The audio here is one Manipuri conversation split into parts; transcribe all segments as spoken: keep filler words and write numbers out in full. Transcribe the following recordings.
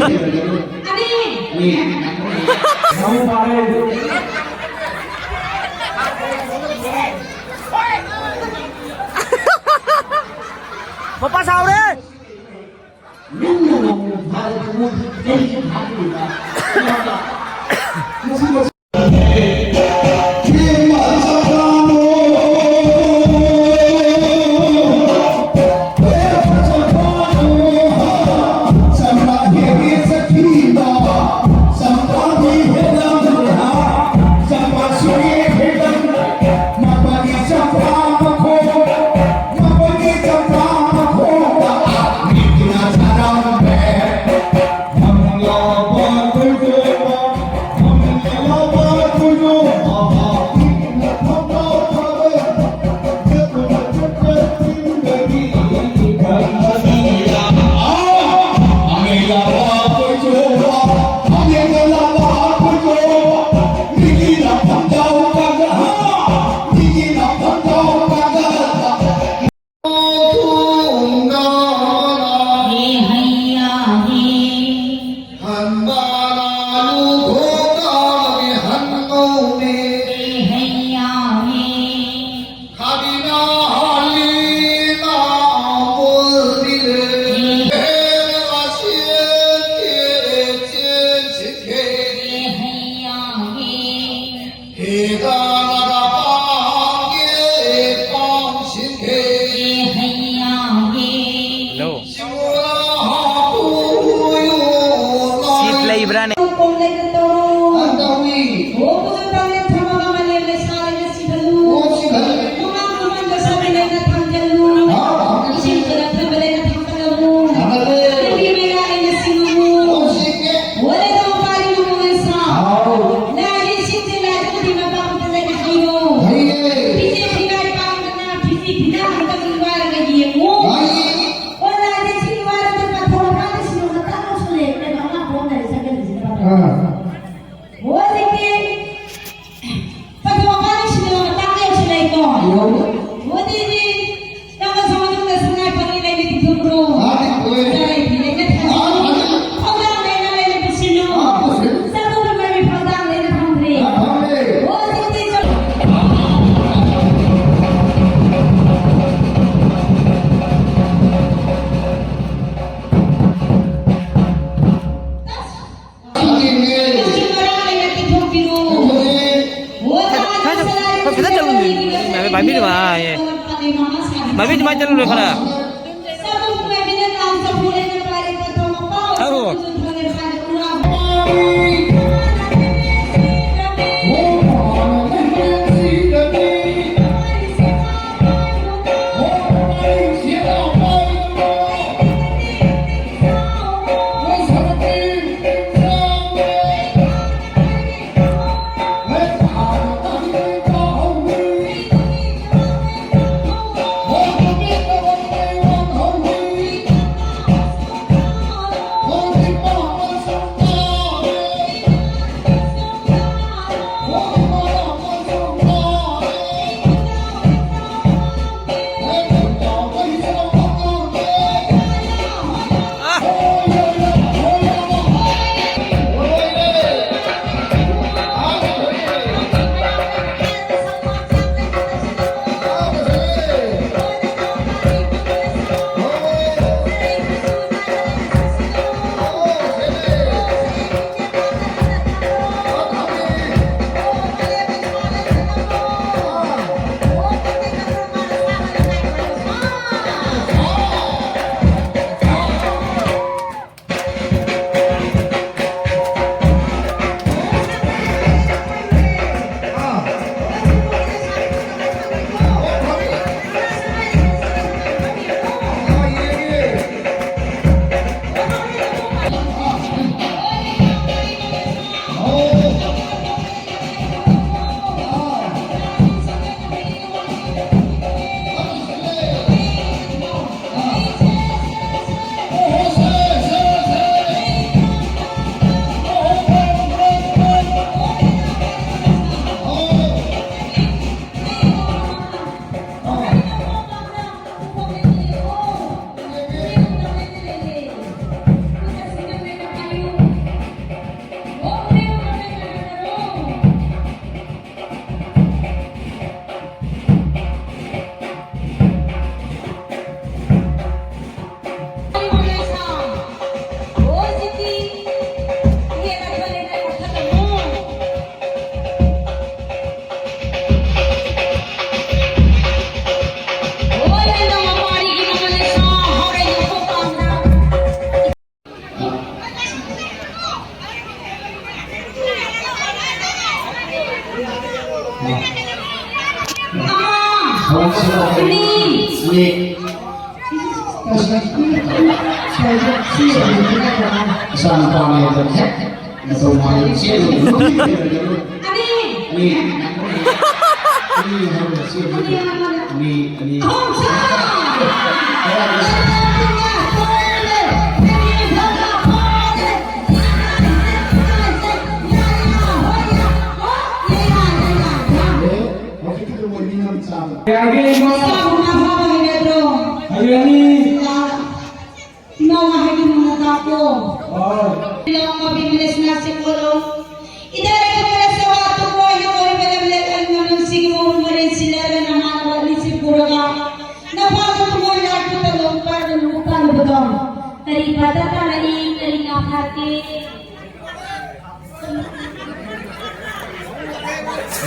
ꯑꯅꯤ꯫ ꯅꯪ ꯐꯥꯔꯦ꯫ ꯃꯄꯥ ꯁꯥꯎꯔꯦ꯫ ꯅꯪꯅ ꯅꯣꯡꯃ ꯐꯥꯔꯕ ꯃꯣꯏꯗꯤ ꯀꯔꯤꯒꯤ ꯐꯥꯔꯤꯕ? ꯍꯜꯂꯣ꯫ ꯁꯤꯠ ꯂꯩꯕ꯭ꯔꯥꯅꯦ? ꯑꯥ꯫ ꯍꯧꯖꯤꯛꯇꯤ ꯄꯊꯣꯛ ꯃꯄꯥꯟꯁꯤꯡꯗ ꯃꯇꯥꯡ ꯌꯧꯁꯤꯜꯂꯛꯏꯀꯣ꯫ ꯌꯧꯔꯦ꯫ ꯃꯣꯗꯤꯖꯤ, ꯅꯪ ꯃꯁꯥ ꯃꯅꯨꯡꯗ ꯁꯉꯥꯏ ꯐꯪꯉꯤ ꯂꯩꯕꯤ ꯄꯨꯊꯣꯛꯈ꯭ꯔꯣ꯫ ꯃꯥꯅꯤ, ꯄꯨꯔꯦ꯫ ꯆꯥꯔꯩ ꯐꯤ ꯂꯩꯅ ꯊꯥꯖꯤꯜꯂꯨ꯫ ꯃꯥꯅꯤ꯫ ꯊꯧꯗꯥꯡ ꯃꯥꯏꯃꯤꯠ ꯑꯗꯨꯃꯥꯏ ꯍꯥꯏꯌꯦ꯫ ꯃꯥꯏꯃꯤꯠ ꯑꯗꯨꯃꯥꯏ ꯆꯠꯂꯨꯔꯦ ꯈꯔ꯫ ꯑꯧ꯫ ꯏꯆꯥꯅꯨꯄꯥꯅꯦ ꯑꯗꯣ ꯍꯦꯛ ꯅꯇꯧ ꯃꯥꯜꯂꯤ ꯆꯦꯜꯂꯨ꯫ ꯑꯅꯤ꯫ ꯑꯅꯤ꯫ ꯑꯅꯤ ꯍꯥꯏꯕ ꯆꯦꯜꯂꯨ꯫ ꯑꯅꯤ ꯍꯥꯏꯕ꯫ ꯑꯅꯤ, ꯑꯅꯤ꯫ ꯑꯍꯨꯝ ꯁꯥ! ꯑꯦ, ꯍꯧꯖꯤꯛꯀꯤꯗꯨ ꯑꯣꯏꯕꯤ ꯉꯝ ꯆꯥꯕ꯫ ꯌꯥꯒꯦ, ꯏꯃꯥ꯫ ꯍꯩꯔꯅꯤ꯫ ꯏꯃꯥꯅ ꯍꯥꯏꯗꯨꯅ ꯇꯥꯛꯄꯣ꯫ ꯑꯥ꯫ ꯏꯂꯣꯡ ꯃꯕꯤ ꯃꯤꯂꯦꯁꯅꯥ ꯁꯤꯀꯣꯂꯣ꯫ ꯏꯗꯔ ꯈꯕꯔ ꯁꯕꯥ ꯇꯨꯀꯣ ꯌꯣ ꯃꯔꯝ ꯂꯦꯀꯟ ꯃꯅꯨꯡ ꯁꯤꯒꯤ ꯃꯔꯦꯟ ꯁꯤꯂꯔ ꯅꯃꯥꯅ ꯋꯥꯠꯂꯤ ꯁꯤꯄꯨꯔꯒ꯫ ꯅꯐꯥꯗ ꯇꯨꯃꯣ ꯌꯥꯛꯇꯨ ꯇꯂꯣꯡ ꯄꯥꯗ ꯂꯨꯄꯥ ꯂꯨꯕꯗꯣ꯫ ꯀꯔꯤ ꯄꯥꯗ ꯇꯥꯔꯛꯏ, ꯀꯔꯤ ꯉꯥꯐꯥꯠꯀꯦ?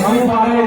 ꯃꯄꯨꯡ ꯐꯥꯔꯦ꯫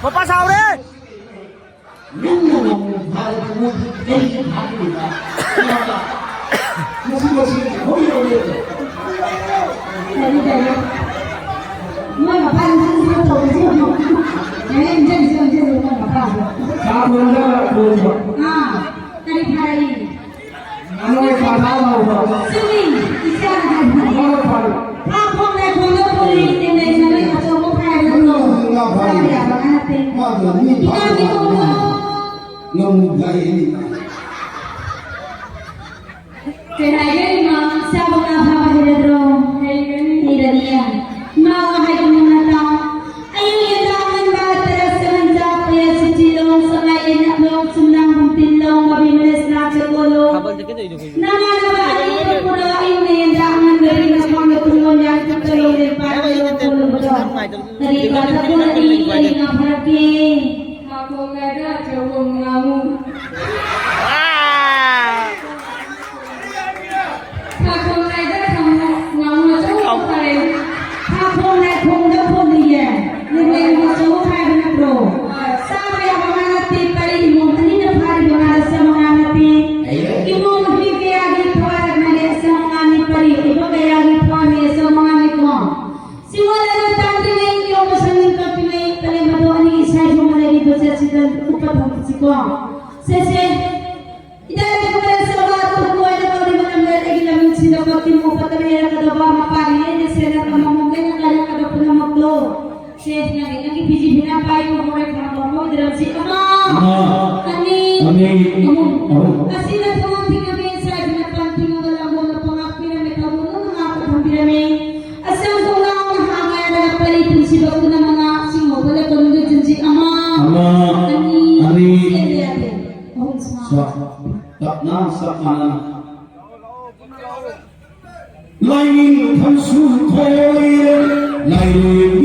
ꯃꯄꯥ ꯁꯥꯎꯔꯦ꯫ ꯅꯪꯅ ꯃꯄꯨꯡ ꯐꯥꯔꯕ ꯃꯣꯏꯗꯤ ꯀꯔꯤꯒꯤ ꯐꯥꯗ꯭ꯔꯤꯕ? ꯃꯁꯤ, ꯃꯁꯤ ꯍꯧꯔꯛꯑꯣꯅꯦ꯫ ꯃꯣꯏ ꯃꯄꯥ ꯅꯨꯡꯁꯤ ꯅꯨꯡꯁꯤ ꯇꯧꯔꯤꯁꯤ ꯌꯦꯡꯉꯨ꯫ ꯌꯥꯔꯦ, ꯏꯟꯖꯟ, ꯏꯟꯖꯟ, ꯏꯟꯖꯟ, ꯃꯣꯏ ꯃꯄꯥꯁꯦ꯫ ꯆꯥꯛ ꯊꯣꯡꯕ, ꯆꯥꯛ ꯊꯣꯡꯕ꯫ ꯑꯥ, ꯀꯔꯤ ꯐꯔꯛꯏ? ꯉꯥꯅꯨ ꯊꯥ ꯊꯥ ꯂꯥꯎꯕ꯫ ꯆꯨꯝꯃꯤ, ꯏꯆꯥꯅ ꯍꯥꯏꯕ꯫ ꯉꯥꯅꯨ ꯐꯔꯛꯏ꯫ ꯊꯥ ꯐꯣꯡꯅ ꯐꯣꯡꯗ ꯐꯣꯡꯅꯤ, ꯇꯦꯟꯗꯩ ꯆꯥꯅꯩ ꯑꯆꯧꯕ ꯐꯥꯏꯕ ꯉꯥ ꯐꯔꯛꯏ꯫ ꯆꯥꯕ ꯌꯥꯕ ꯉꯥ ꯅꯠꯇꯦ꯫ ꯃꯥꯗꯣ ꯃꯤ ꯏꯅꯥꯎꯒꯤ ꯐꯥꯕ ꯀꯧꯕ꯫ ꯉꯝꯃꯨ ꯐꯔꯛꯏ꯫ ꯀꯩ ꯍꯥꯏꯒꯦ ꯏꯃꯥ? ꯆꯥꯕ ꯉꯥ ꯐꯥꯕ ꯍꯩꯔꯗ꯭ꯔꯣ? ꯍꯩꯒꯅꯤ꯫ ꯍꯩꯔꯅꯤꯌꯦ꯫ ꯏꯃꯥ ꯋꯥ ꯍꯥꯏꯒꯅꯨ ꯅꯠꯇ꯫ ꯑꯌꯨꯛ ꯌꯦꯟꯗꯥ ꯑꯉꯟꯕ ꯇꯔꯥ ꯁꯚꯦꯟ ꯆꯥ ꯄꯌꯥ ꯁꯤꯆꯤꯂꯣ, ꯁꯉꯥꯏ ꯌꯦꯟꯅꯞꯂꯣ, ꯆꯨꯝꯅꯥꯡ ꯕꯨꯝꯇꯤꯜꯂꯣ, ꯃꯕꯤ ꯃꯔꯦꯁꯅꯥ ꯆꯦꯀꯣꯂꯣ꯫ ꯅꯃꯥꯟꯅꯕ ꯑꯅꯤ ꯄꯨꯔꯥ ꯑꯌꯨꯛ ꯌꯦꯟꯗꯥ ꯑꯉꯟꯕ ꯔꯤꯅ ꯈꯣꯡꯗ ꯇꯨꯝꯂꯣ, ꯌꯥꯡ ꯆꯨꯞꯇꯂꯣ, ꯂꯦꯝꯄꯥ ꯂꯣ, ꯀꯣꯜꯂꯨꯕꯗꯣ꯫ ꯀꯔꯤ ꯄꯥꯊꯛ ꯀꯣꯜꯂꯗꯤ ꯀꯔꯤ ꯉꯝꯐꯔꯛꯀꯦ? ꯃꯥꯀꯣꯡ ꯂꯥꯏꯗ ꯑꯆꯧꯕ ꯉꯥꯃꯨ꯫ ꯁꯥꯈꯣꯡ ꯍꯥꯏꯗꯅ ꯈꯪꯉꯨ, ꯉꯥꯃꯨ ꯑꯆꯧꯕ ꯐꯔꯦ꯫ ꯁꯥꯈꯣꯡ ꯂꯥꯏꯈꯣꯡꯗ ꯐꯣꯡꯂꯤꯌꯦ, ꯅꯨꯡꯂꯩ ꯃꯆꯧ ꯍꯥꯏꯕ ꯅꯠꯇ꯭ꯔꯣ? ꯆꯥꯕ ꯌꯥꯕ ꯉꯥ ꯅꯠꯇꯦ, ꯄꯔꯤ ꯏꯃꯣꯝ ꯑꯅꯤꯅ ꯐꯥꯔꯤꯕ ꯉꯥ ꯆꯥꯕ ꯉꯥ ꯅꯠꯇꯦ꯫ ꯏꯃꯣꯝ ꯅꯨꯄꯤ ꯀꯌꯥꯒꯤ ꯐꯥꯔꯛꯅꯔꯦ, ꯆꯥꯕ ꯉꯥꯅꯤ, ꯄꯔꯤ ꯑꯣꯏꯕ ꯀꯌꯥꯒꯤ ꯐꯥꯔꯦ, ꯆꯥꯕ ꯉꯥꯅꯤꯀꯣ꯫ ꯁꯤꯃꯣꯟ ꯑꯗꯨ ꯇꯥꯟꯗ꯭ꯔꯤꯉꯩ, ꯌꯣꯝꯕ ꯁꯪꯒꯤ ꯀꯞꯄꯤꯉꯩ, ꯄꯔꯦꯝ ꯑꯗꯣ ꯑꯅꯤꯒꯤ ꯁꯥꯏꯖ ꯀꯣ, ꯁꯦ, ꯁꯦ꯫ ꯏꯇꯥ ꯏꯕꯦꯟ ꯁꯣꯕꯥ ꯇꯨꯀꯨ ꯍꯥꯏꯅ ꯀꯧꯔꯤꯕ ꯂꯝꯗ ꯑꯩꯒꯤ ꯂꯝꯁꯤꯡꯗ ꯀꯣ ꯇꯤꯝ ꯑꯣꯐꯔꯗ ꯂꯩꯔꯛꯀꯗꯕ ꯃꯄꯥꯟ ꯂꯩꯅ ꯁꯦꯟꯅ ꯑꯃꯃꯝ ꯂꯩꯅ ꯀꯥꯏꯔꯛꯀꯗꯕ ꯄꯨꯝꯅꯃꯛꯇꯣ꯫ ꯁꯦ, ꯅꯪꯒꯤ, ꯅꯪꯒꯤ ꯐꯤꯖꯤ ꯐꯤꯅꯥ ꯄꯥꯏꯌꯨ, ꯍꯣꯔꯦꯟ ꯈꯪꯕ ꯃꯣꯏꯗꯔꯝꯁꯤ ꯑꯃ, ꯑꯃ, ꯑꯅꯤ, ꯑꯅꯤ, ꯑꯍꯨꯝ꯫ ꯑꯍꯨꯝ꯫ ꯑꯁꯤꯅ ꯊꯣꯡ ꯊꯤꯡꯉꯝꯃꯤ, ꯁꯥꯏꯗꯨꯅ ꯄꯥꯟ ꯊꯤꯡꯉꯒ ꯂꯥꯡꯒꯣꯜꯅ ꯄꯉꯥꯛꯄꯤꯔꯝꯃꯤ, ꯊꯧꯒꯜꯅ ꯉꯥꯛꯄ ꯊꯝꯕꯤꯔꯝꯃꯤ꯫ ꯑꯁꯪ ꯊꯣꯡꯅꯥꯎꯅ ꯍꯥꯡꯉꯥꯏꯗꯅ ꯄꯔꯤ ꯄꯨꯟꯁꯤꯕ ꯄꯨꯝꯅꯃꯛꯅ ꯁꯤꯡꯍꯧꯕ ꯂꯩꯀꯣꯜꯗꯨꯒꯤ ꯆꯨꯝꯁꯤ ꯑꯃ, ꯑꯃ, ꯑꯅꯤ, ꯑꯅꯤ꯫ ꯁꯦ, ꯌꯥꯗꯦ꯫ ꯑꯍꯨꯝ ꯁꯨꯃꯥꯏꯅ꯫ ꯁ꯭ꯋꯥ꯫ ꯇꯞꯅ, ꯆꯞ ꯃꯥꯟꯅꯅ꯫ ꯂꯥꯏꯅꯤꯡ ꯊꯧꯁꯨ ꯈꯣꯏꯔꯦ, ꯂꯥꯏꯔꯦꯝ